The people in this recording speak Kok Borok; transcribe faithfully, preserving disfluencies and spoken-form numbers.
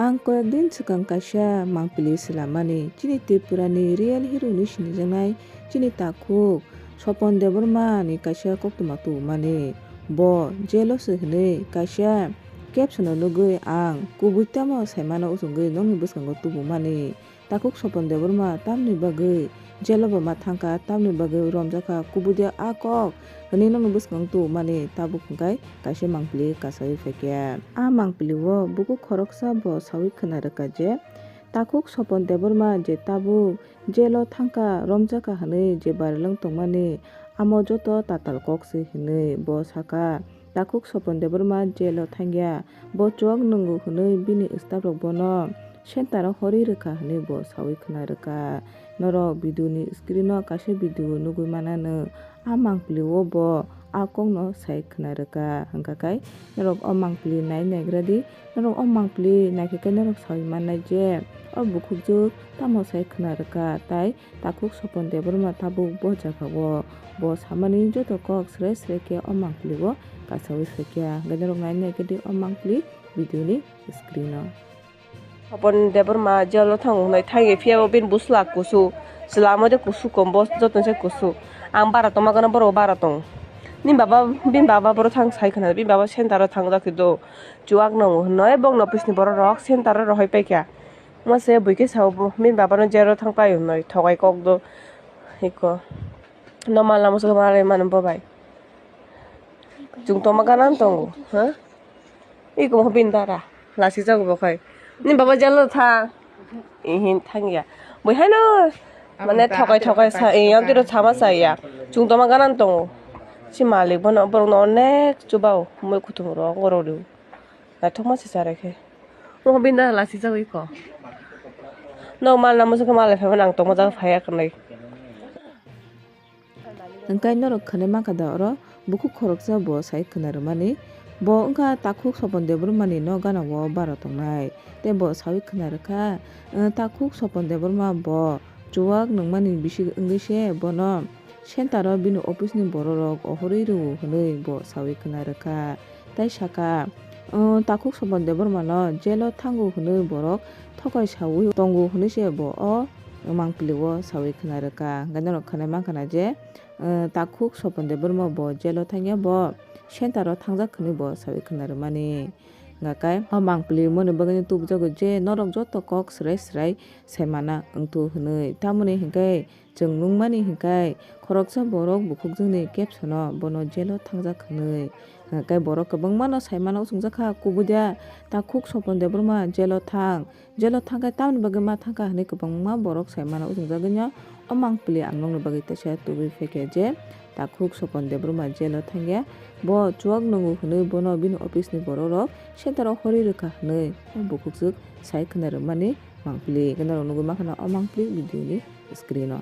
Ang koyek din swkang kaisa mangpili swlammani, chini Tripura ni real hero hinwi sinijaknai chini takhuk Sopon Debbarma ni kaisa koktwma tubumani. Bo jail o se hinwi kaisa caption o nugwi ang kubui tamo saimano, o chwngwi nokni bwskango tubumani. Takhuk Sopon Debbarma tamni bagwi jail o bo ma thangkha, tamni bagwi romjakha, kubui de a kok hinwi nokni bwskango tubumani, tabuk hwnkhe kaisa mangpili kasawi phaikha. A mangpili o bukhuk khoroksa bo sawi khwna rwkha je, takhuk Sopon Debbarma je tabuk jail o thangkha, romjakha hinwi je barilwng tongmani, amo joto tatal kok se hinwi bo sakha. Takhuk Sopon Debbarma jail o thangya, bo chuak nwngo hinwi bini staff rok bono center o horwi rwkha hinwi bo sawi khwna rwkha. Norok video ni screen o kaisa video nugwi mananw, a mangpili o bo a kokno sai khwna rwkha. Hwnkha khe norok o mangpili nai naigra di, norok o mangpili naikhe khe norok sawi mannai je o bukhukjwk tamo sai khwna rwkha, tai takhuk Sopon Debbarma tabuk bo jaga o bo samani joto kok sre sre khe o mangpili o kasawi phaikha. Hwnkhe norok nai naigra di o mangpili video ni screen o. Sopon Debbarma jail o thango hwnwi thangya, phiya bo bini bwsla kusu, chwla amo de kusu kom, bo joto se kusu. Ang bara tongma gana borok bara tong. Ni baba, bini baba boro thang sai khwna, bini baba center o thangjak do. Chuak nwngo hwnwi bongni office ni borok rok center o rohoi paikha. Mase buikhe sao bo, bini baba no jail o thang pai hwnwi thogai kok do. Iko. No malna muchungma malai mano bo bai. Chwng tongma gana tongo, ha? Iko mo bin dara. Lasi jago bo khai. Ni baba jail o tha. Ihin thangya. Bui haino mane thokai thokai sa, eh, yam tiro sama saya. Chwng tongma gana tongo. Si malik bono borok no onek chubao. Moi kutung ro ngoro ri. Naithok ma se chare khe. Mo bin dara lasi jago iko. No malna muchungma malai phai nang tongma jaga phai ya kanai. Hwnkhe norok khwnwi mankha da oro bukhuk khoroksa bo sai khwna rwmani. Bo wngkha takhuk Sopon Debbarma ni nok gana o bara tongnai. Tei bo sawi khwna rwkha, eh, takhuk Sopon Debbarma bo chuak nungmani bisik wngwi se bono center o bini office ni borok rok ohorwi rwo hwnwi bo sawi khwna rwkha. Tai saka, "Takhuk Sopon Debbarma no jail o thango hwnwi borok thokai sawi tongo," hwnwi se bo o mangpili o sawi khwna rwkha. Hwnkhe norok khwnai mankha na je, eh, takhuk Sopon Debbarma bo jail o thangya, bo center o thangjak hwnwi bo sawi khwna rwmani. Hwnkhe o mangpili moni bagwi tubujago je norok joto kok swrai swrai sai mana wngthu hwnwi. Tamoni hwnkhe chwng nukmani hwnkhe khoroksa borok bukhukjwkni caption o bono jail o thangjak hwnwi. Hwnkhe borok kwbangma no sai mano, o chwngjakha kubui da takhuk Sopon Debbarma jail o thang. Jail o thangkhe tamoni bagwi ma thangkha hwnwi kwbangma borok sai mano, o chwngjagwi no o mangpili ang nokni bagwi teisa tubui phaikha je takhuk Sopon Debbarma jail o thangya, bo chuak nungo hwnwi bono bini office ni borok rok center o horwi rwkha hwnwi o bukhukjwk sai khwna rwmani mangpili. Hwnkhe norok nugwi mankha na o mangpili video ni screen o.